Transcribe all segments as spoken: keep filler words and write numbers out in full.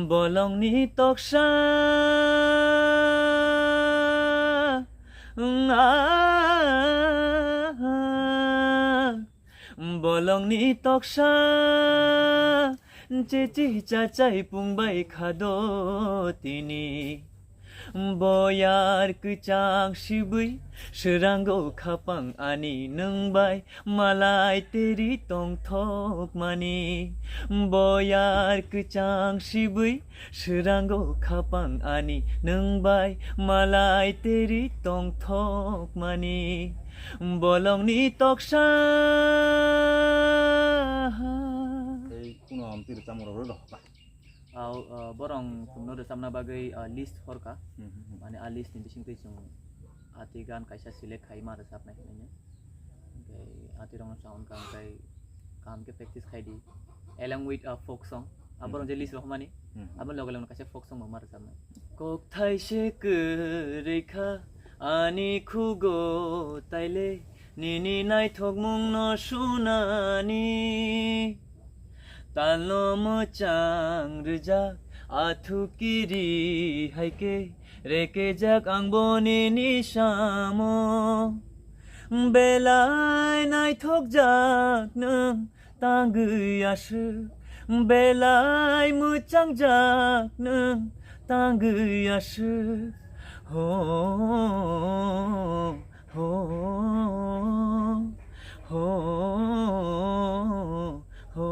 Bolongni toksa, bolongni toksa, chichi chachai pungbai khado tini. Boyar kwchang sibwi, swrango khapang ani nwng bai malai teri tongthokmani. Boyar kwchang sibwi, swrango khapang ani nwng bai malai teri tongthokmani. Bolongni toksa. Tei kuno amtwi rwchapmung rok rw rw. Au, ah, borong chwngno rwchapna bagwi, ah, list horkha. Hmm, hmm, hmm. Mane, ah, list ni bisingtwi chwng ati gan kaisa select khai ma rwchapnai hinwi. Hwnkhe ati rokno chahon kha hwnkhe kaham khe practice khai di. Along with, ah, folk song. Ah, hmm, borong je list rohormani, hmm, hmm, aboni loge loge kaisa folk song bo ma rwchapnai. Kokthai se kwrwi kha ani khugo taile nini naithokmungno sunani. Talno mwchang rwjak, athu kiri hai khe rekejak ang bo nini samo. Belai naithokjak nwng tangwi aswk, belai mwchangjak nwng tangwi aswk. Ho, ho, ho, ho.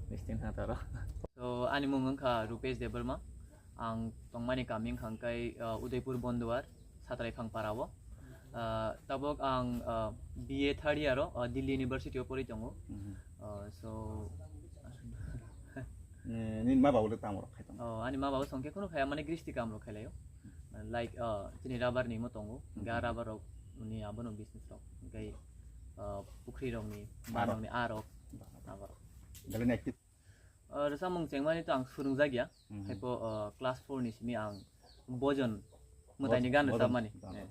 Misting ha taro. So, ani mung wngkha Rupesh Debbarma. Ang tongmani kami wngkha hwnkhe, uh, Udaipur Bonduar, Satraiphang para o. Uh, tabok ang, uh, B A third year o, uh, Delhi University o pori tongo. Mhm. Uh, so, Eh, nini ma babu le tamo rok khai tongo? Oh, ani ma babu songkhe khunu khaya, mane gristi kam rok khailai o. Like, uh, chini rubber ni mo tongo, ga rubber rok ni abono business rok. Hwnkhe, uh, pukhri rok ni, ban rok ni, a rok, abo rok. Belai ni active. Uh, rwchapmung chengmani to ang swrwngjak ya. Mhm. Haipo, uh, class four ni simi ang Bojon mwtaini gan rwchapmani. Bojon. Eh.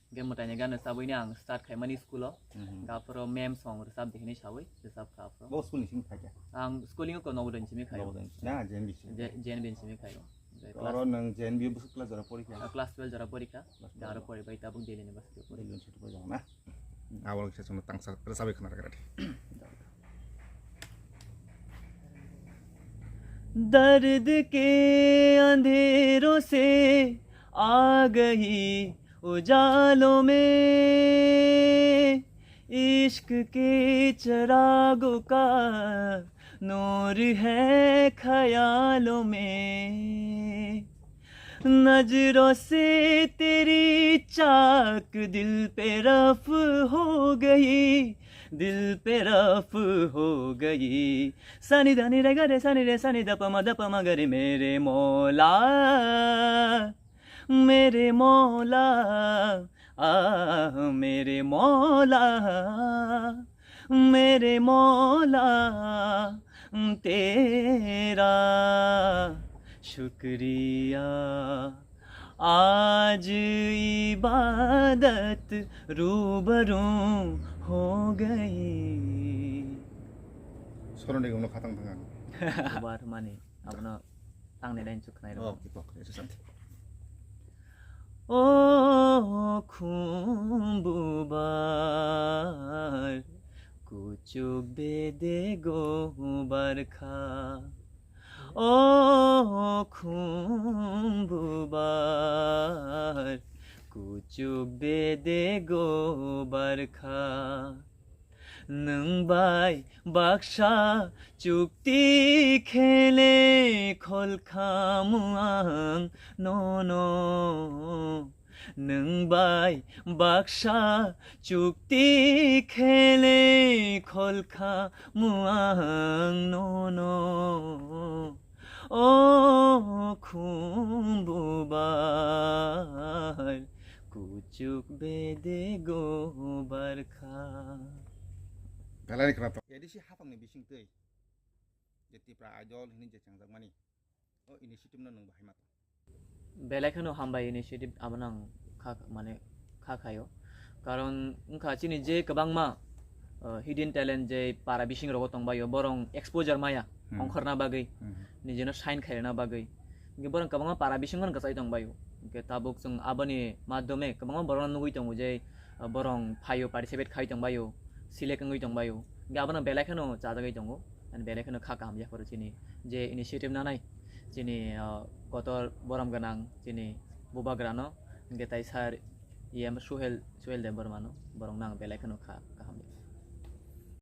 Hwnkhe mwtaini gan rwchabwini ang start khaimani school o. Mhm. Aphuru ma'am song rwchap di hinwi sawi rwchap kha aphuru. Bo school ni simi khai kha? Ang schooling o Novodaya ni simi khai o. Novodaya ni simi. Na, J N V simi. Je-, J N V ni simi khai o. Hwnkhe oro class nwng J N V o bwswk class jora pori kha? Ah, class twelve jora pori kha. Class twelve. Aro pori bai tabuk Delhi University o pori. Delhi University o pori na? Abo kisa chwngno tangsa rwchabwi khna rwgwna di. दर्द के अंधेरों से आ गई उजालों में, इश्क के चिरागों का नूर है ख्यालों में। नजरों से तेरी चाक दिल पे रफ हो गई, दिल पे रफ हो गई। सानी धानी रे गा रे, सानी रे सानी ध प म ध प म ग रे, मेरे मौला, मेरे मौला, आ, मेरे मौला, मेरे मौला, तेरा शुक्रिया। आज इबादत रूबरू हो गई। Soroni gumno khatang thang ang. Ubar mani, abono tangni line chuk khnai rw. Oh, kipok, eso santi. O khumbubar, kuchuk bede gobar kha. O khumbubar, kuchuk bede gobar kha. Nwng bai baksa chukti khele khol khamu ang nono. Nwng bai baksa chukti khele khol khamu ang nono. O khumbubar, kuchuk bede gobar kha. Belai ni khna to. A D C hapang ni bising twi je Tipra Idol hini je chengjakmani. O initiative no nwng bahai ma to. Belai kheno hambai initiative abono ang kha, mane kha khaio. Karon wngkha chini je kwbangma, uh, hidden talent je para bising rogo tongbaio, borong exposure maya, Hmm. ongkhorna bagwi, Hmm. nijeno shine khairokna bagwi. Hwnkhe borong kwbangma para bisingo kwchai tongbaio. Hwnkhe tabuk chwng aboni madhyome kwbangma borokno nugwi tongo je, uh, borong phaio, participate khai tongbaio, select wngwi tongbaio. Hwnkhe abono belai kheno chajagwi tongo, and belai kheno kha kaham yapharo chini je initiative nanai chini, uh, kotor borom gwnang chini bubagrano, hwnkhe tai sir E M Suhel, Suhel Debbarmano, borokno ang belai kheno kha